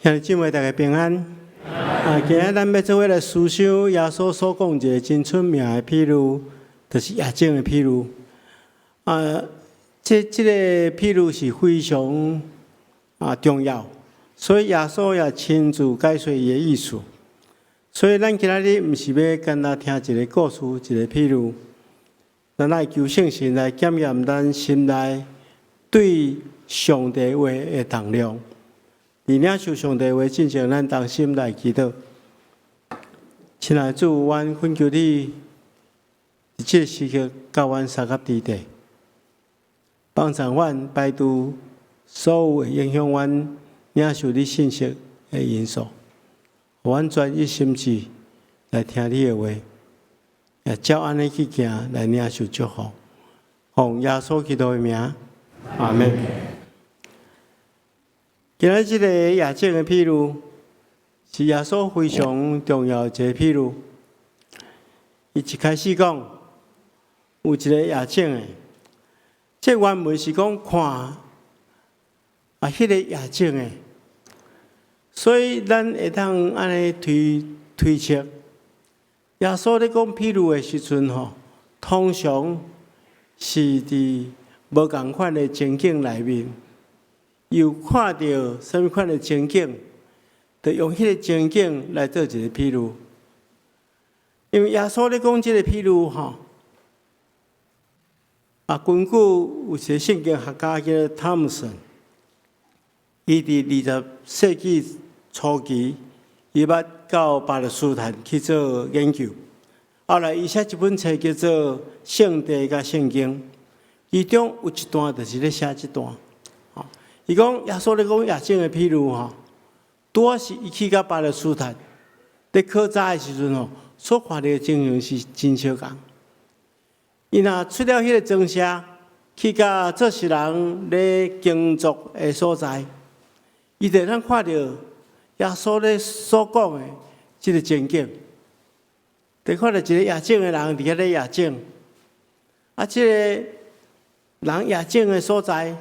兄弟姊妹，大家平安。啊，今仔咱欲做伙來思想耶穌所講一个真出名的譬喻，就是夜種的譬喻。啊，這個譬喻是非常重要，所以耶穌也親自解說伊的意思。所以咱今仔日毋是欲干焦聽一个故事，一个譬喻，咱愛求聖神來檢驗咱心內對上帝話的重量。佇領受上帝話進前，咱同心來祈禱。親愛的主，阮懇求你，佇這个時刻佮阮相佮佇地，幫助阮排除所有會影響阮領受你信息的因素，予阮專一心志來聽你的話，也照按呢去行來領受祝福。奉耶穌基督的名，阿們。今仔這个夜種的譬喻，是耶穌非常重要的一个譬喻。伊一開始講，有一个夜種的，這原文是講看彼个夜種的，所以咱會當按呢推測，耶穌咧講譬喻的時陣吼，通常是佇無仝款的情景內面。有看著啥物款的情景，就用彼个情景來做一个譬喻。因為耶穌咧講這个譬喻吼，根據有一个聖經學家叫做湯姆森，伊佇20世紀初期，伊捌到巴勒斯坦去做研究，後來伊寫一本冊叫做《聖地佮聖經》，其中有一段就是咧寫這段。伊講耶穌咧講夜種的譬喻吼，拄仔是伊去到巴勒斯坦，咧考察的時陣吼，所看著的情形是真相仝。伊若出了彼个莊舍，去到做事人咧耕作的所在，伊就會當看著耶穌咧所講的這个情景，就看著一个夜種的人佇遐咧夜種，這个人夜種的所在，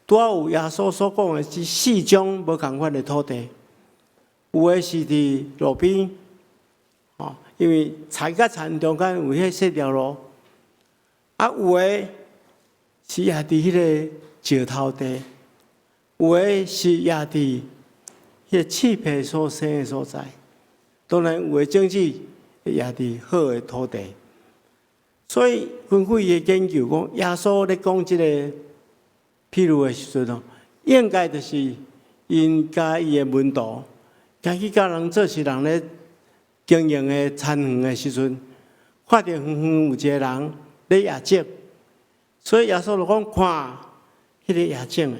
拄仔有耶穌所講的這四種無仝款的土地，有的是佇路邊，吼，因為田佮田中間有彼細條路，有的是也佇彼个石頭地，有的是也佇彼个刺皮所生的所在，當然有的種子也佇好的土地。所以根據伊的研究講，耶穌咧講這个譬喻的時陣吼，應該就是𪜶佮伊的門徒，行去佮人做事人咧經營的田園的時陣，看著遠遠有一个人咧夜種，所以耶穌就講看彼个夜種的，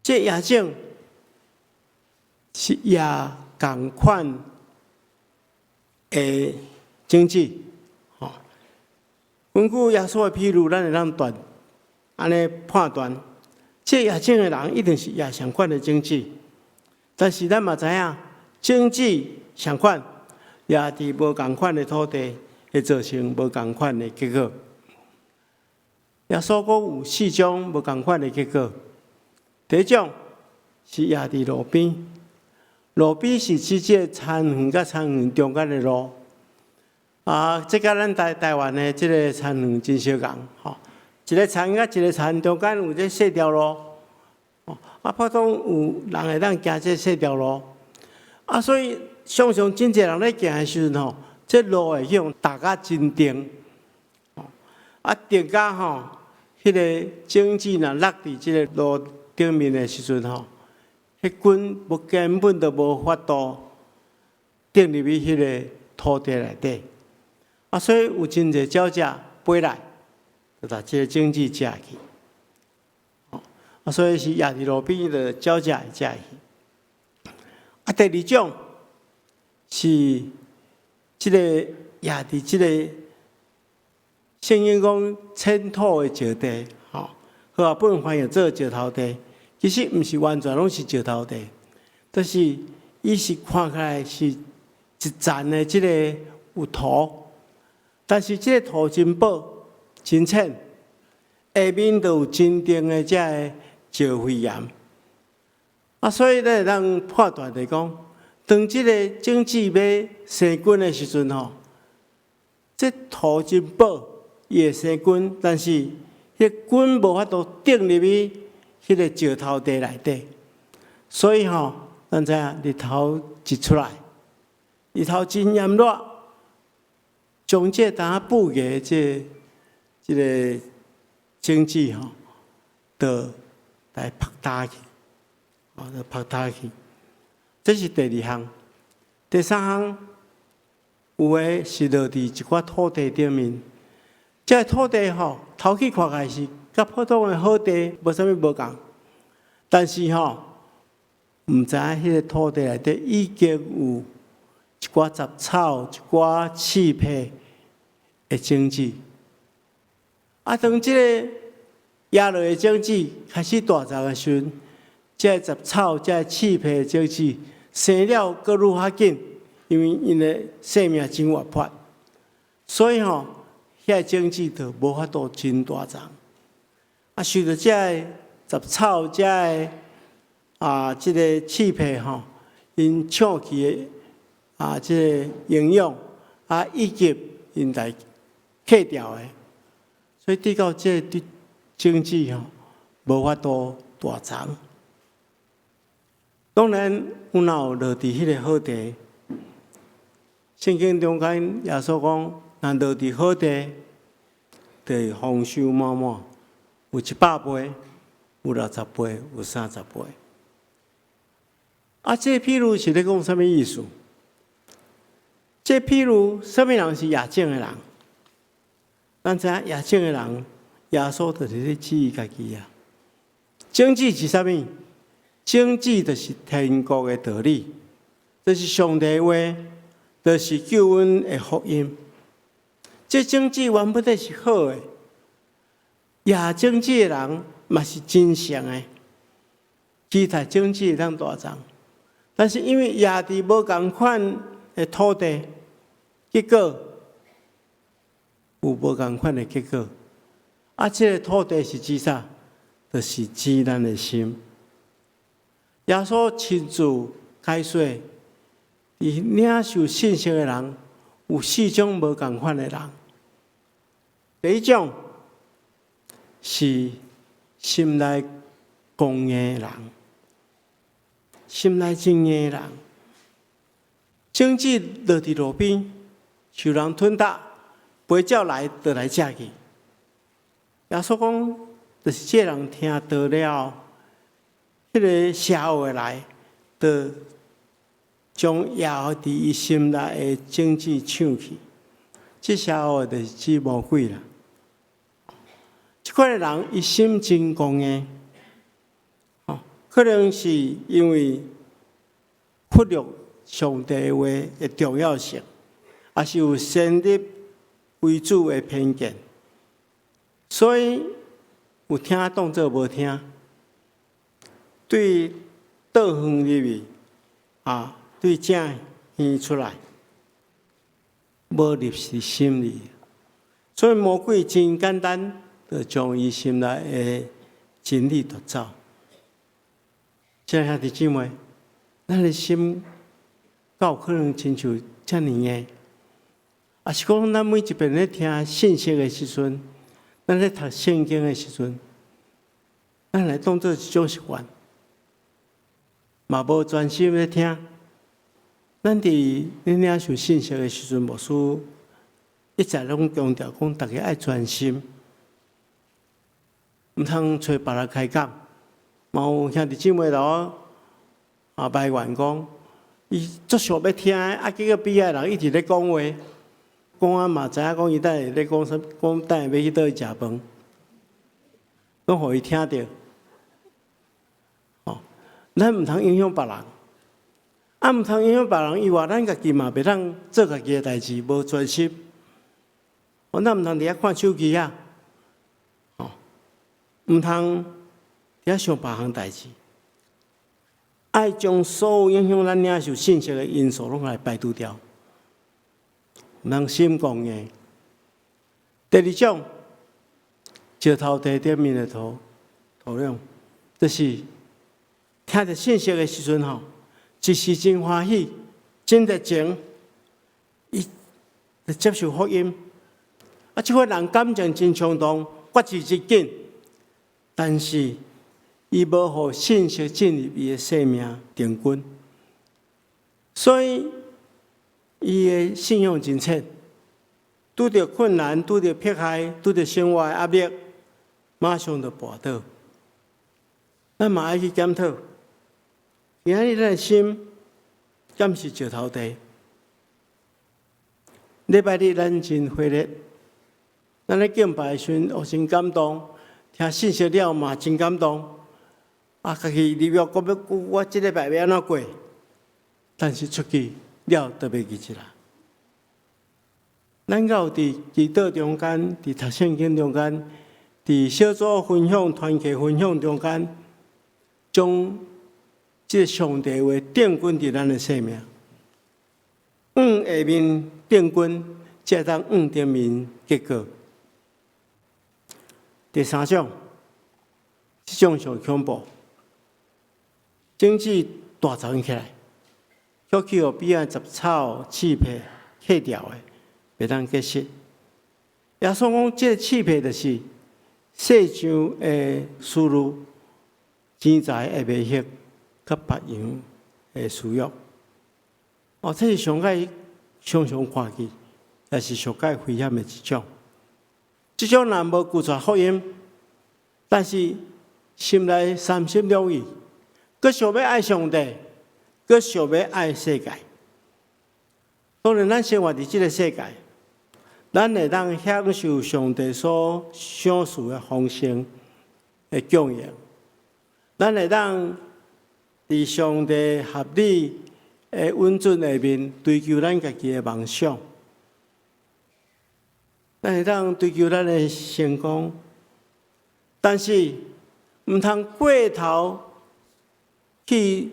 這夜種是夜仝款的種子，吼。根據耶穌的譬喻，咱會當斷。按呢判斷，這夜種的人一定是夜相款的種子，但是咱嘛知影，種子相款，也佇無仝款的土地，會造成無仝款的結果。耶穌講有四種無仝款的結果。第一種是夜佇路邊，路邊是指這個田園佮田園中間的路。這佮咱台灣的這个田園真相仝，吼。一个田佮一个田中間有這細條路，普通有人會當行這細條路，所以常常真濟人咧行的時陣吼，這路會予踏甲真重，定甲吼，彼个種子若落佇這个路頂面的時陣吼，彼根無根本就無法度釘入去彼个土地內底，所以有真濟鳥隻飛來，就共這个種子食去，所以是迺佇路邊的鳥隻會食去。第二種是這个迺佇這个聖經講淺土的石地，吼，和合本翻譯做石頭地，其實毋是完全攏是石頭地，就是伊是看起來是一層的這个有土，但是這个土真薄。真淺，下面就有真重的這个石灰岩。啊，所以咱會當判斷來講，當這个種子欲生根的時陣吼，這土真薄，伊會生根，但是彼根無法度釘入去彼个石頭地內底，所以吼，咱知影日頭一出來，日頭真炎熱，將這當布嘅這个種子吼，就來曝焦去，哦，就曝焦去。這是第二項，第三項，有的是落佇一寡土地頂面，這个土地吼，頭去看起來是佮普通的好地無啥物無仝，但是吼，毋知影彼个土地內底已經有一寡雜草、一寡刺皮的種子。啊，當這个壓落的種子開始大叢的時陣，這个雜草、這个刺皮的種子生了閣愈較緊，因為𪜶的生命真活潑，所以吼，遐个種子就無法度真大叢。啊，受著這个雜草、這个啊，這个刺皮吼，𪜶搶去的啊，這个營養啊，以及𪜶來去掉的，所以直到這个種子吼，無法度大叢。當然，有若有落佇彼个好地，聖經中間耶穌講，若落佇好地，就會豐收滿滿，有100倍，有60倍，有30倍。啊，這个譬喻是咧講啥物意思？這个譬喻，啥物人是野種的人？咱知影野種的人，耶穌就是咧指伊家己啊。種子是啥物？種子就是天國的道理，就是上帝話，就是救恩的福音。這種子原本是好的，野種子的人嘛是真誠的，期待種子會當大叢。但是因為野佇無仝款的土地，結果有無仝款的結果。啊，這个土地是指啥？就是指咱的心。耶穌親自解說，佇領受信息的人有四種無仝款的人。第一種是心內剛硬的人，心內真硬的人，種子落佇路邊，受人吞踏，飛鳥來就來食去。耶穌講，就是這個人聽道了，彼个邪惡的來，就將壓佇伊心內的種子搶去。這邪惡的就是指魔鬼啦。這款的人，伊心真剛硬，哦，可能是因為忽略上帝話的重要性，抑是有先入為主的偏見，所以有聽當做無聽，對倒園入去，啊，對正耳出來，無入佇心裡，所以魔鬼真簡單，就將伊心內的真理奪走。親愛兄弟姊妹，咱的心敢有可能親像遮爾硬？抑是講，咱每一遍咧聽信息的時陣，咱咧讀聖經的時陣，咱來當做一種習慣，嘛無專心咧聽。咱佇咧領受信息的時陣，牧師一再攏強調講，逐家愛專心，毋通揣別人開講。嘛有兄弟姊妹來我啊埋怨講，伊足想欲聽，啊結果邊仔的人一直咧講話，講啊嘛知影講伊等下咧講啥，講等下欲去佗位食飯，攏予伊聽著。哦，咱毋通影響別人，啊毋通影響別人以外，咱家己嘛袂當做家己的代誌，無專心。哦，咱毋通佇遐看手機啊，哦，毋通佇遐想別項代誌，愛將所有影響咱領受信息的因素攏來排除掉，毋通心剛硬。第二種，石頭地頂面的土壤，就是聽著信息的時陣吼，一時真歡喜，真熱情，伊就接受福音。啊，這款人感情真衝動，決志真緊，但是伊無予信息進入伊的生命定根，所以伊的信仰真淺，拄著困難、拄著迫害、拄著生活的壓力，馬上就跋倒。咱嘛愛去檢討，今仔日咱的心敢是石頭地？禮拜日咱真火熱，咱咧敬拜的時陣，哦，真感動，聽信息了嘛真感動。啊，家己立約講欲，我這禮拜欲按怎過？但是出去了就袂記得啦。咱敢有佇祈禱中間，佇讀聖經中間，佇小組分享、團契分享中間，將這個上帝話定根佇咱的生命。往下面定根，才會當往頂面結果。第三種，這種上恐怖，種子大長起來，卻去予彼岸雜草刺皮剋掉的，袂當結實。耶穌講，這個刺皮就是世上的思慮、錢財的迷惑、佮別樣的私欲。哦，這是上蓋常常看見，也是上蓋危險的一種。這種人無拒絕福音，但是心內三心兩意，閣想欲愛上帝，閣想欲愛世界。當然，咱生活佇這个世界，咱會當享受上帝所賞賜的豐盛的供應，咱會當佇上帝合理的允准下面追求咱家己的夢想，咱會當追求咱的成功，但是毋通過頭去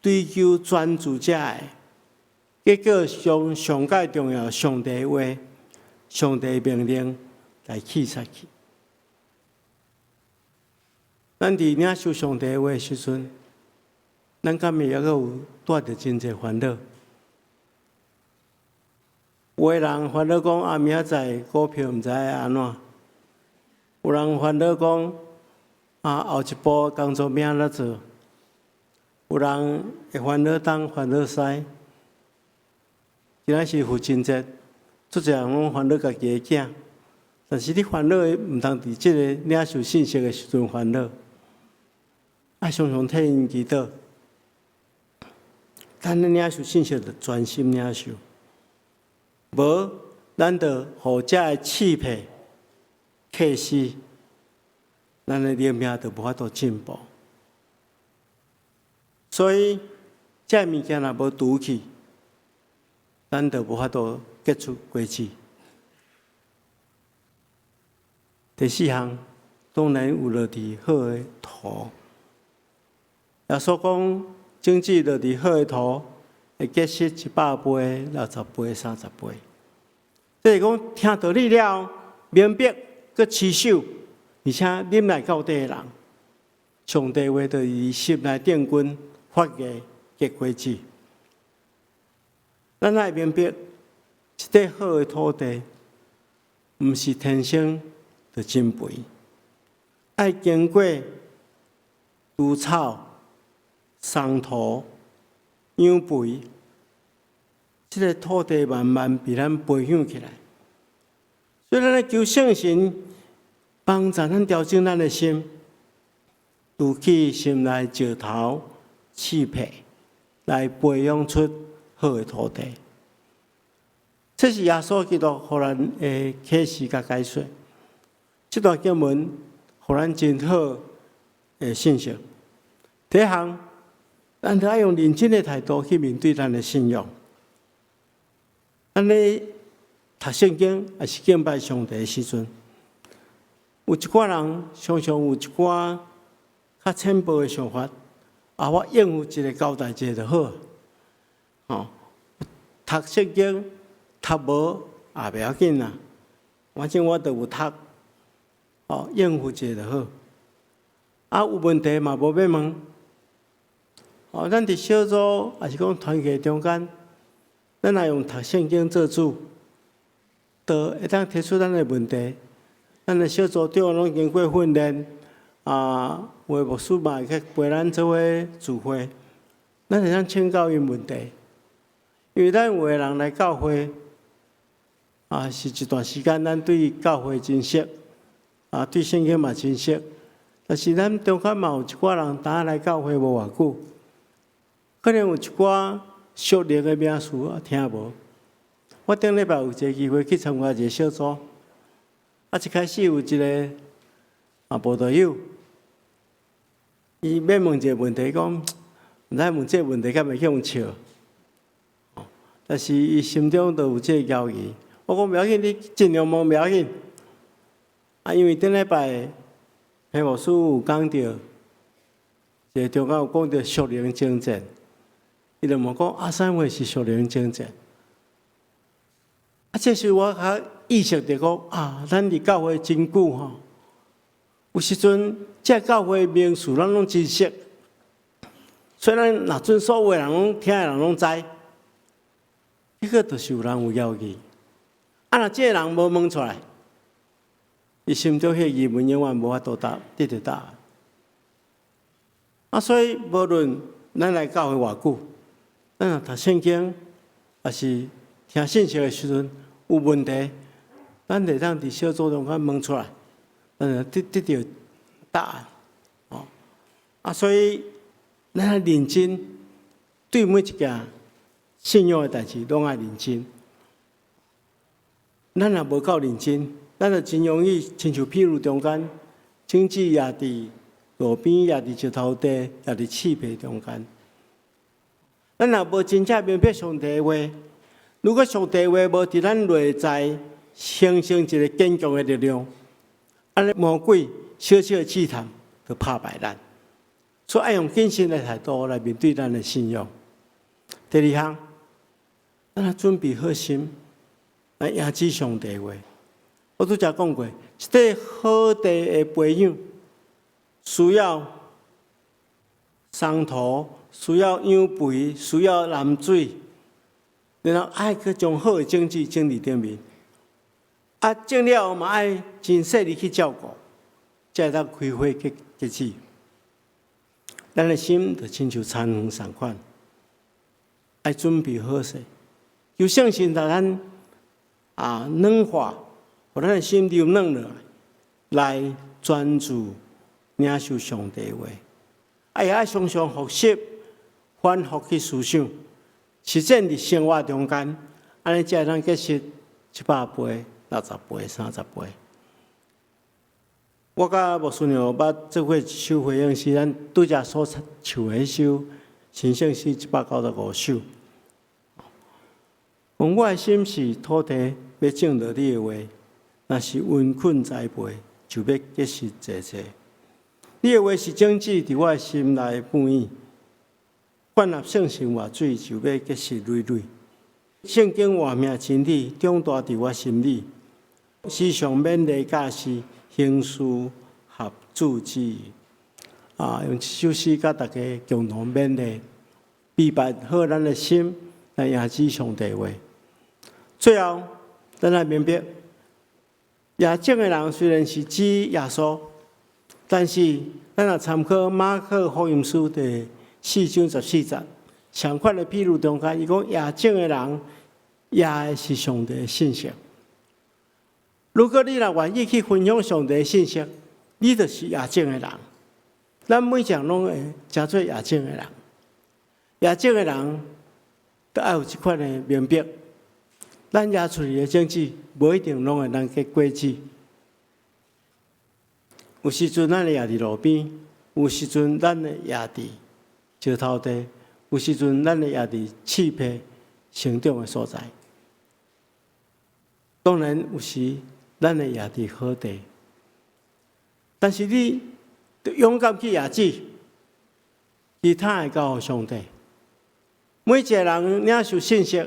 追求專注這个，結果將上蓋重要上帝話、上帝命令來棄殺去。咱佇領受上帝話的時陣，咱敢會猶閣有帶著真濟煩惱？有的人煩惱講啊，明仔載股票毋知愛按怎？有人煩惱講啊，後一步工作欲按怎做？有人會煩惱東煩惱西。今仔是父親節，足濟人攏煩惱家己的囝，但是你煩惱的毋通佇這個領受信息的時陣煩惱，愛常常替𪜶祈禱。咱咧領受信息，就專心領受，無咱就予這个刺皮剋死，咱的靈命就無法度進步。所以，這个物件若無除去，咱就無法度結出果子。第四項，當然有落佇好的土。耶穌講，種子落佇好的土，會結實100倍、60倍、30倍。這是講聽道理了，明白，閣持守，而且忍耐到底的人，上帝話就佇心內定根發芽結果子。咱愛明白，一塊好的土地，毋是天生就真肥，愛經過除草、鬆土、養肥，這个土地慢慢被咱培養起來。所以，咱愛求聖神幫助咱調整咱的心，除去心內石頭、刺皮，來培養出好的土地。這是耶穌基督予咱的啟示佮解說。這段經文予咱真好的信息。第一項，咱著愛用認真的態度去面對咱的信仰。咱咧讀聖經，抑是敬拜上帝的時陣，有一寡人常常有一寡較淺薄的想法，啊，我應付一个交代者就好。吼，讀聖經讀無也袂要緊啦，反正我都有讀，哦，應付一下就好。啊，有問題嘛無欲問，哦，咱佇小組抑是講團契中間，咱若用讀聖經做主，就會當提出咱的問題。咱的小組長攏經過訓練，啊，有的牧師嘛會去陪咱做伙聚會，咱會當請教𪜶問題。因為咱有的人來教會，啊，是一段時間，咱對教會真熟，啊，對聖經嘛真熟。但是咱中間嘛有一寡人，當來教會無偌久，可能有一寡屬靈的名詞啊聽無。我頂禮拜有一個機會去參加一個小組，啊，一開始有一個啊報道友，伊欲問一個問題，講毋知問這個問題敢會去予笑，但是伊心中都有這個猶豫。我講無要緊，你盡量問無要緊。啊，因為頂禮拜裴牧師有講著，一個中間有講著屬靈征戰，伊就問講啊，啥物是屬靈征戰？啊，這時我較意識著講啊，咱佇教會真久吼，有時陣這教會名詞咱攏真熟，雖然若準所有人攏聽的人攏知，彼個就是有人有猶豫。啊，若這個人無問出來，伊心中彼個疑問永遠無法度答，得著答案。啊，所以無論咱來教會偌久，咱若讀聖經，抑是聽信息的時陣有問題，咱會當佇小組中間問出來，咱就得得著答案。哦，啊，所以咱愛認真對每一件信仰的代誌，攏愛認真。咱若無夠認真，咱就真容易親像譬如中間，種子掖佇路邊，掖佇石頭地，掖佇刺皮中間。咱若無真正明白上帝的話，如果上帝的話無佇咱內在形成一個堅強的力量，按呢魔鬼小小的試探就拍敗咱。所以愛用謹慎的態度來面對咱的信仰。第二項，咱愛準備好心來迎接上帝話。我拄才講過，一塊好地的培養需要鬆土，需要養肥，需要淋水，然後愛去將好的種子種佇頂面。啊，種了後嘛愛真細膩去照顧，才會當開花結結籽。咱的心就親像田園仝款，愛準備好勢，求聖神予咱啊軟化，予咱的心柔軟落來，來專注領受上帝話。啊，也愛常常複習，反覆去思想，實踐佇生活中間，按呢才會當結實100倍、60倍、30倍。我佮牧師娘捌做過一首回應詩，咱拄才所唱的彼首神聖詩195首。講我的心是土地，欲種落你的話，若是溫困栽培，就欲結實濟濟。你的話是種子，佇我的心內哺育，灌納聖神活水，就欲結實累累。聖經活命真理，長大佇我心裡，時常勉勵教示，行事合主旨意。啊，用這首詩佮大家共同勉勵，預備好咱的心來迎接上帝話。最後，咱來明白，夜種的人雖然是指耶穌，但是咱若參考馬可福音書第4章14節，相款的譬喻中間，伊講夜種的人，夜的是上帝的信息。如果你若願意去分享上帝的信息，你就是夜種的人。咱每一個人攏會成做夜種的人。夜種的人都愛有這款的明白。咱夜出去的種子，無一定攏會當結果子。有時陣咱會掖佇路邊，有時陣咱會掖佇石頭地，有時陣咱會掖佇刺皮成長的所在。當然有時咱會掖佇好地，但是你勇敢去掖子，其他會交予上帝。每一個人領受信息，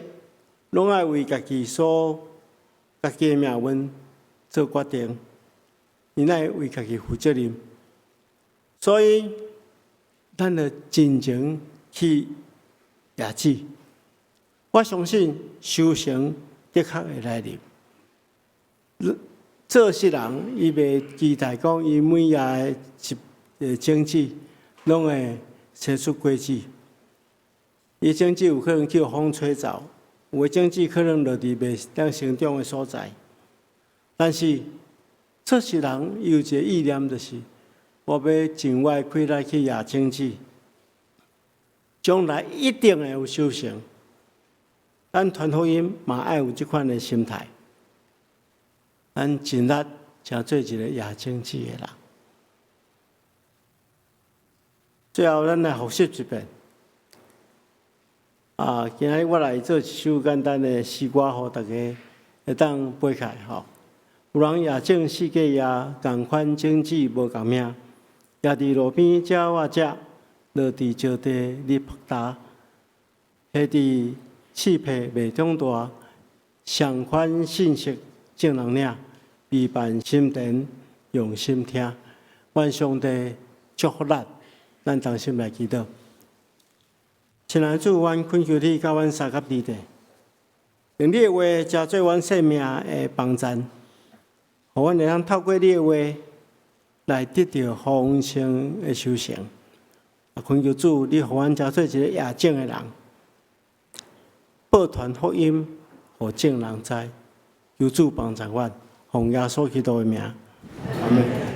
攏愛為家己的命運做決定，𪜶愛為家己負責任。所以，咱著盡情去掖籽。我相信收成的確會來臨。做事人伊袂期待講，伊每掖一個種子，攏會生出果子。伊種子有可能予風吹走，有的種子可能落佇袂當成長的所在。但是做事人伊有一個意念，就是我欲盡我的氣力去掖種子，將來一定會有收成。咱傳福音嘛愛有這款的心態，咱盡力成做一個掖種子的人。最後，咱來複習一遍。啊，今仔日我來做一首簡單的詩歌，予大家會當背起來吼。有人掖種四界掖，仝款種子無仝命，掖佇路邊鳥仔食，落佇石地日曝焦，彼佇刺皮袂長大，相款信息眾人領，微辦心田用心聽，願上帝祝福咱，咱同心來祈禱。親愛的主，阮懇求你佮阮相佮佇咧，用你的話成做阮生命的幫贊，予阮會當透過你的話來得著豐盛的收成。啊，懇求主，你予阮成做一個掖種的人，報傳福音，予眾人知。求主幫助阮，奉耶穌基督的名，阿門。